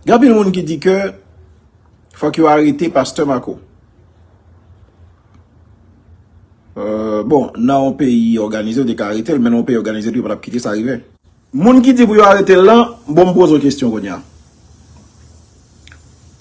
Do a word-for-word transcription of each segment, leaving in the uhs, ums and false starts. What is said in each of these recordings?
Gen anpil moun ki di ke fòk yo arete pastè Marco. Euh, bon, nan yon peyi òganize, yo te ka arete l, men nan yon peyi òganize tou, yo pa t ap kite sa rive. Moun ki di pou yo arete l lan, bon, m poze w kesyon kounye a.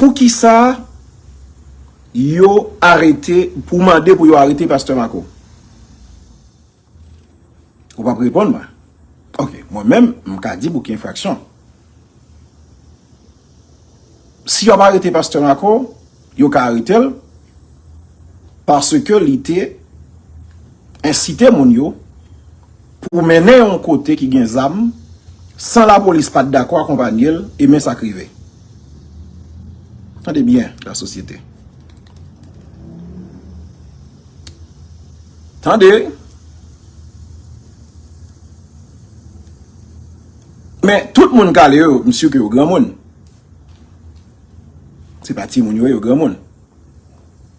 Poukisa yo arete, pou mande pou yo arete pastè Marco? Ou p ap reponn mwen. Ok, mwen menm, m ka di pou ki enfraksyon. Si yo ap arete pastè Marco, yo ka arete l paske li te ensite moun yo pou mennen yon kote ki gen zam san lapolis pa t dakò akonpanye l, e men sa k rive. Tande byen, lasosyete. Tande. Men tout moun k ale yo, m si ke yo granmoun. Se pa timoun yo ye, yo granmoun.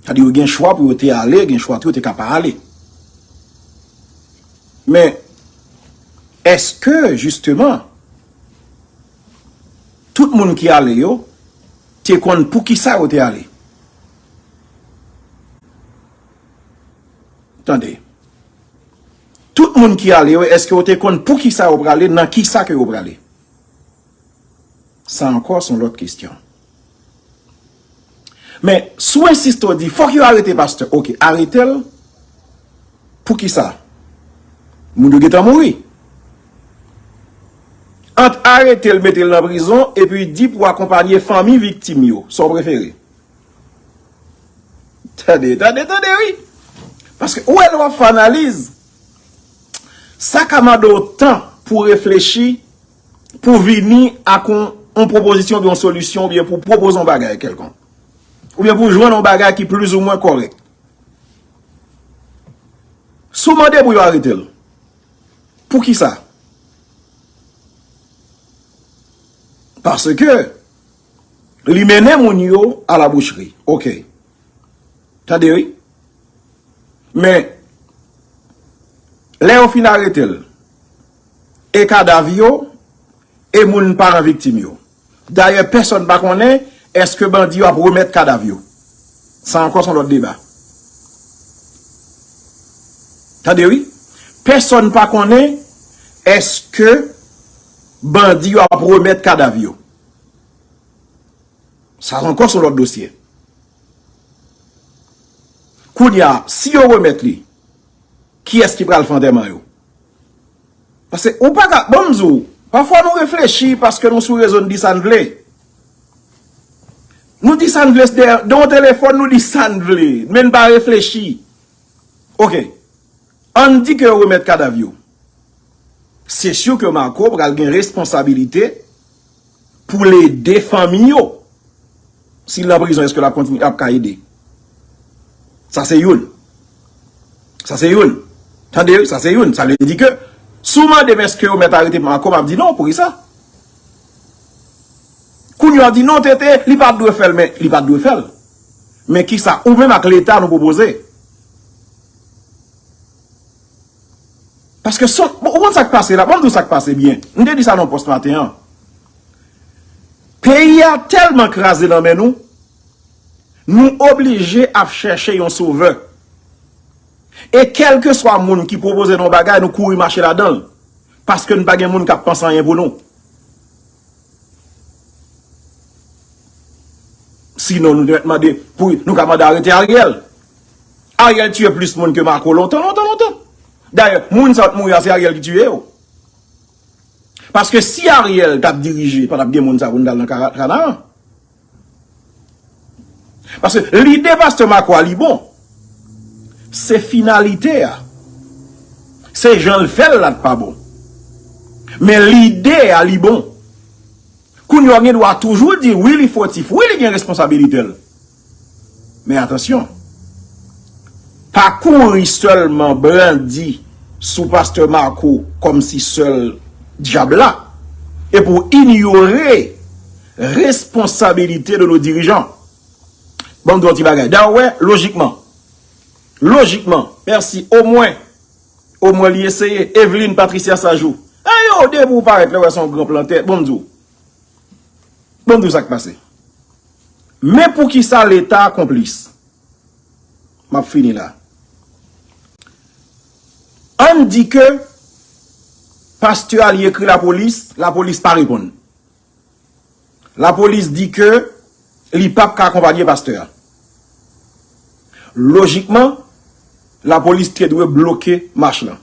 Sa di yo gen chwa pou yo te ale, gen chwa tou yo te ka pa ale. Men, èske, jisteman, tout moun ki ale yo te konn poukisa yo te ale? Tande. Tout moun ki ale yo, èske yo te konn poukisa yo prale, nan kisa ke yo prale? Sa ankò se yon lòt kesyon. Men, si w ensiste, w di, fòk yo arete pastè. Ok, arete l. Poukisa? Moun yo gentan mouri. Ant arete l, mete l nan prizon, epi di pou akonpanye fanmi viktim yo, sa w prefere? Tande, tande, tande, wi. Paske, ou wè, lè w ap fè analiz, sa ka mande w tan pou reflechi, pou vini ak yon, yon pwopozisyon oubyen yon solisyon oubyen pou pwopoze yon bagay kèlkonk. Oubyen pou jwenn yon bagay ki plizoumwen kòrèk. Si w mande pou yo arete l, poukisa? Paske li mennen moun yo a la boucherie. Ok. Tande, wi. Men, lè yo fin arete l, e kadav yo, e moun paran viktim yo. Dayè, pèsonn pa konnen èske bandi yo ap remèt kadav yo. Sa ankò se yon lòt deba. Tande, wi. Pèsonn pa konnen èske bandi yo ap remèt kadav yo. Sa ankò se yon lòt dosye. Kounye a, si yo remèt li, kiyès ki pral fè antèman yo? Paske ou pa ka, ban m di w, pafwa nou reflechi paske nou sou rezo, n di sa n vle. Nou di sa n vle, de, de yon telefòn, nou di sa n vle, men n pa reflechi. Ok. Ann di ke yo remèt kadav yo. Se si ke Marco pral gen responsabilite pou l ede fanmi yo. Si l nan prizon, èske l ap kontinye, ap ka ede? Sa se youn. Sa se youn. Tande, wi, sa se youn. Sa vle di ke, si w mande m èske yo mèt arete Marco, m ap di non, poukisa? Kounye a w di non, tete, li pa t dwe fè l, men li pa t dwe fè l. Men kisa ou menm ak Leta nou pwopoze? Paske son, bon, ou konn sa k pase la? Ban m di w sa k pase byen. M te di sa nan pòs maten an. Peyi a tèlman kraze nan men nou, nou oblije ap chèche yon sovè. E kèlkeswa moun ki pwopoze nou yon bagay, nou kouri mache ladan l. Paske n pa gen moun k ap panse anyen pou nou. Sinon, nou te mèt mande, pou, nou ka mande arete Ariel. Ariel tiye plis moun ke Marco lontan, lontan, lontan. Dayè, moun sa yo t mouri a, se Ariel ki tiye yo. Paske si Ariel t ap dirije, pa t ap gen moun sa pou n t al nan Kana-, Kanaan. Paske lide pastè Marco a, li bon. Se finalite a. Se jan l fè l la k pa bon. Men lide a, li bon. Kounye a, w gen dwa toujou di, wi, li fotif, wi, li gen responsabilite l. Men atansyon, pa kouri sèlman brandi sou pastè Marco kòmsi sèl dyab la, epi w inyore responsabilite de nos dirigeants. Ban m di w yon ti bagay. Dayè, w wè, lojikman, lojikman, mèsi, omwen, omwen li eseye, Eveline Patricia Sajou. Ayo, depi w parèt la, w wè se yon gran plantè, ban m di w. Bon, m di w sa k pase. Men poukisa Leta konplis. M ap fini la. Ann di ke pastè a li ekri lapolis, lapolis pa reponn. Lapolis di ke li p ap ka akonpanye pastè a. Lojikman, lapolis te dwe bloke mach lan.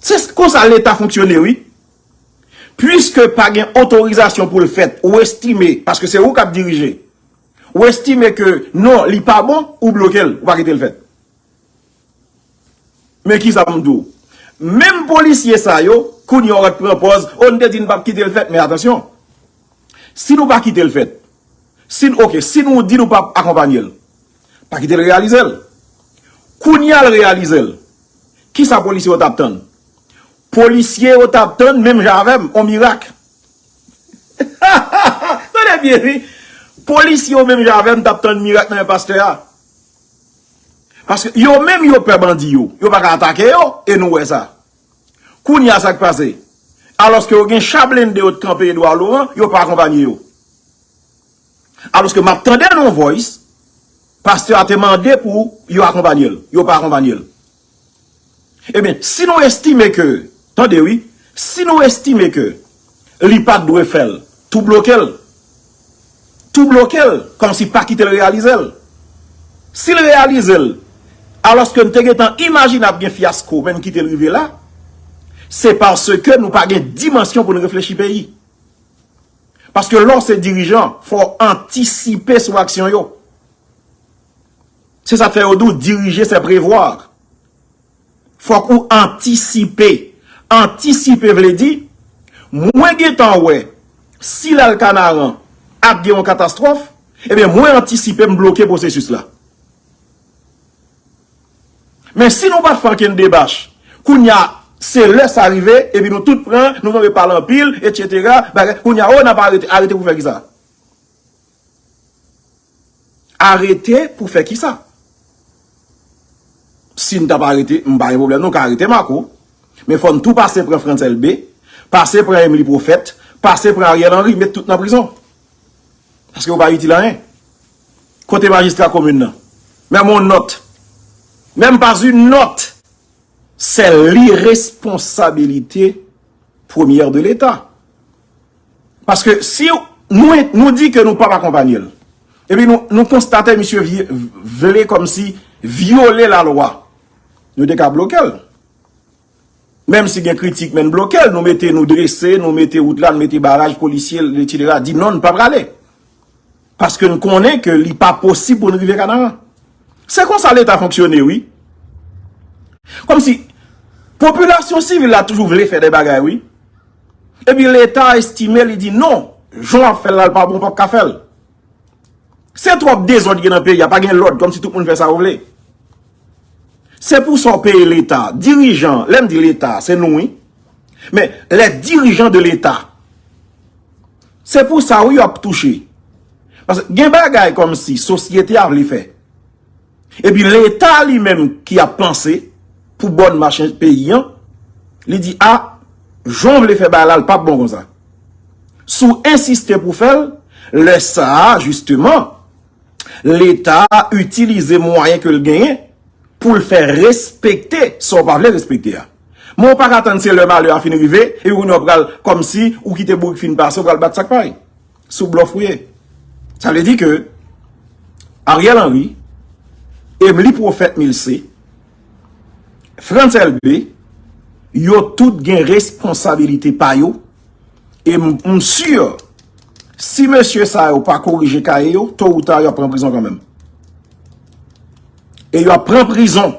Se konsa Leta fonksyone, wi. Piske pa gen otorizasyon pou l fèt, ou estime, paske se ou k ap dirije, ou estime ke non, li pa bon, ou bloke l, ou pa kite l fèt. Men kisa m di w? Menm polisye sa yo, kounye a w ret pran pòz, o, n te di n p ap kite l fèt, men atansyon. Si nou pa kite l fèt, si n, oke, si nou di nou p ap akonpanye l, pa kite l reyalize l. Kounye a l reyalize l. Kisa polisye yo t ap tann? Polisye yo t ap tann menm jan avè m, on mirak. Tande byen, wi. Polisye yo menm jan avè m t ap tann mirak nan men pastè a. Paske yo menm yo pè bandi yo. Yo pa ka atake yo, e nou wè sa. Kounye a sa k pase? Alòske yo gen cha blende yo t kanpe Edouard Laurent, yo pa akonpanye yo. Alòske m ap tande nan yon voice, pastè a te mande pou yo akonpanye l. Yo pa akonpanye l. Ebyen, si nou estime ke, tande wi, si nou estime ke li pa t dwe fè l, tou bloke l. Tou bloke l, kòmsi pa kite l reyalize l. Si l reyalize l, alòske n te gentan imajine ap gen fyasko, men n kite l rive la, se paske nou pa gen dimansyon pou n reflechi peyi. Paske lè w se dirijan, fò w antisipe sou aksyon yo. Se sa k fè yo di w dirije se prevwa. Fòk ou antisipe. Antisipe vle di, mwen gentan wè, si l al Kanaran, ap gen yon katastwòf, ebyen mwen antisipe, m bloke pwosesis la. Men si nou pa t fè ankenn demach, kounye a, se lè sa rive, epi nou tout pran, nou tonbe pale anpil, etsetera, bagay, kounye a, o, n ap arete, arete pou fè kisa? Arete pou fè kisa? Si n t ap arete, m pa gen pwoblèm, nou ka arete Marco. Men fò n tou pase pran Frantz Elbé, pase pran Emely Prophète, pase pran Ariel Henry, met tout nan prizon. Paske yo pa itil anyen. Kote majistra komin nan? Menm yon nòt. Menm pas une note. C'est l'irresponsabilité première de l'État. Paske si nou, nou di ke nou p ap akonpanye l, epi nou, nou konstate misye vye, vle kòmsi vyole lalwa, nou te ka bloke l. Menm si gen kritik, men n bloke l, nou mete, nou drese, nou mete wout la, nou mete baraj, polisye, etsetera, di non, n pa prale. Paske n konnen ke li pa posib pou n rive Kanaran. Se konsa Leta fonksyone, wi. Kòmsi popilasyon sivil la toujou vle fè de bagay, wi. Epi Leta estime, li di non, jan w ap fè l la, l pa bon, w p ap ka fè l. Se twòp dezòd gen nan peyi a, pa gen lòd, kòmsi tout moun fè sa yo vle. Se pou sa w peye Leta. Dirijan, lè m di Leta, se nou, wi. Men, les dirigeants de l'État, se pou sa, wi, yo ap touche. Paske gen bagay kòmsi sosyete a vle fè. Epi Leta li menm ki ap panse pou bòn mache peyi an, li di, a, jan w vle fè bagay la, l p ap bon konsa. Si w ensiste pou fè l, lè sa a, jisteman, Leta itilize mwayen ke l genyen pou l fè respekte sa w pa vle respekte a. Men w pa ka tann se lè malè a fin rive, epi kounye a w pral, kòmsi ou kite bourik fin pase, w pral bat sa k pay. Sou blòf ou ye. Sa vle di ke Ariel Henry, Emely Prophète Milcé, Frantz Elbé, yo tout gen responsabilite pa yo, e m, m si, si mesye sa yo pa korije kaye yo, to ou ta yo ap pran prizon kanmenm. E yo ap pran prizon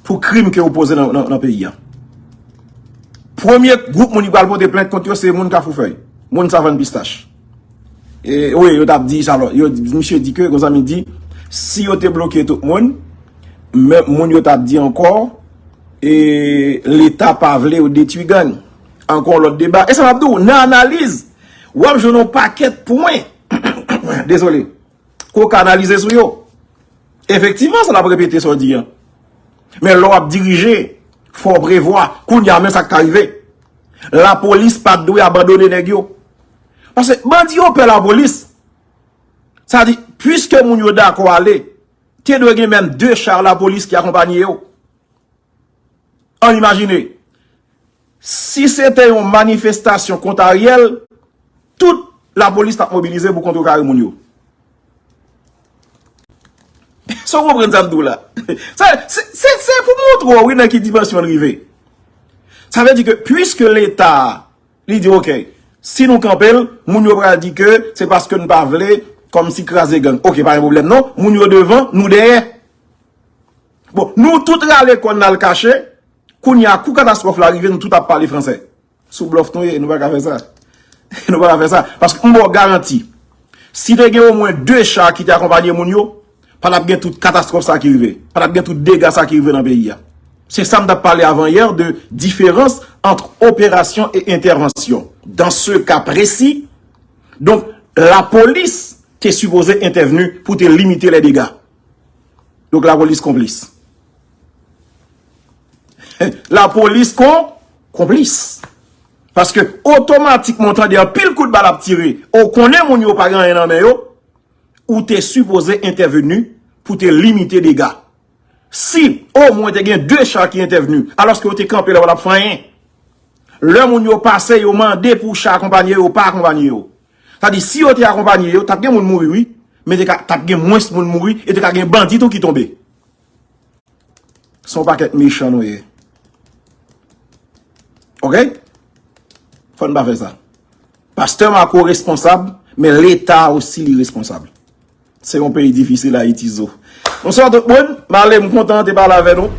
pou krim ke yo poze nan, nan, nan peyi a. Premye gwoup moun ki pral pote plent kont yo, se moun Kafou Fèy, moun Savann Pistach. E, wi, yo t ap di sa lò. Yo, misye di ke, gon zanmi di, si yo te bloke tout moun, men moun yo t ap di ankò, e, Leta pa vle yo detwi gang. Ankò yon lòt deba. E sa m ap di w, nan analiz, w ap jwenn yon pakèt pwen. Dezole. Ke w ka analize sou yo. Efektivman, sa n ap repete sa w di an. Men lè w ap dirije, fò w prevwa. Kounye a, men sa k ka rive. Lapolis pa t dwe abandone nèg yo. Paske bandi yo pè lapolis. Sa di, piske moun yo dakò ale, te dwe gen menm de cha lapolis ki akonpanye yo. Ann imajine, si se te yon manifestasyon kont Ariel, tout lapolis t ap mobilize pou kontrekare moun yo. Sa w konprann sa m di w la? Sa, se, se, se pou montre w, wi, nan ki dimansyon l rive. Sa vle di ke piske Leta, li di, oke, si nou kanpe l, moun yo pral di ke se paske n pa vle, kòmsi kraze gang. Oke, pa gen pwoblèm non. Moun yo devan, nou dèyè. Bon, nou tout rale kò n al kache. Kounye a, kou katastwòf la rive, nou tout ap pale fransè. Sou blòf nou ye, nou pa ka fè sa. Nou pa ka fè sa. Paske m ba w garanti, si te gen omwen de cha ki te akonpanye moun yo, pa t ap gen tout katastwòf sa ki rive. Pa t ap gen tout dega sa ki rive nan peyi a. Se sa m t ap pale avan yè de diferans ant operasyon e entèvansyon. Dans ce cas précis, donk, lapolis te sipoze entèvni pou te limite les dégâts. Donk, lapolis konplis. Lapolis kon, konplis. Paske otomatikman w tande anpil kout bal ap tire, ou konnen moun yo pa gen anyen nan men yo, ou te sipoze entèvni pou te limite dega. Si omwen te gen de cha ki entèvni, alòske yo te kanpe la, yo pa t ap fè anyen. Lè moun yo pase, yo mande pou cha akonpanye yo, yo pa akonpanye yo. Sa di, si yo te akonpanye yo, t ap gen moun mouri, wi, men te ka, t ap gen mwens moun mouri, e te ka gen bandi tou ki tonbe. Se yon pakèt mechan nou ye. Oke? Fò n pa fè sa. Pastè Marco responsab, men Leta osi li responsab. Se yon peyi difisil, Ayiti, zo. Bonswa tout moun, m ale, m kontan te pale avè nou.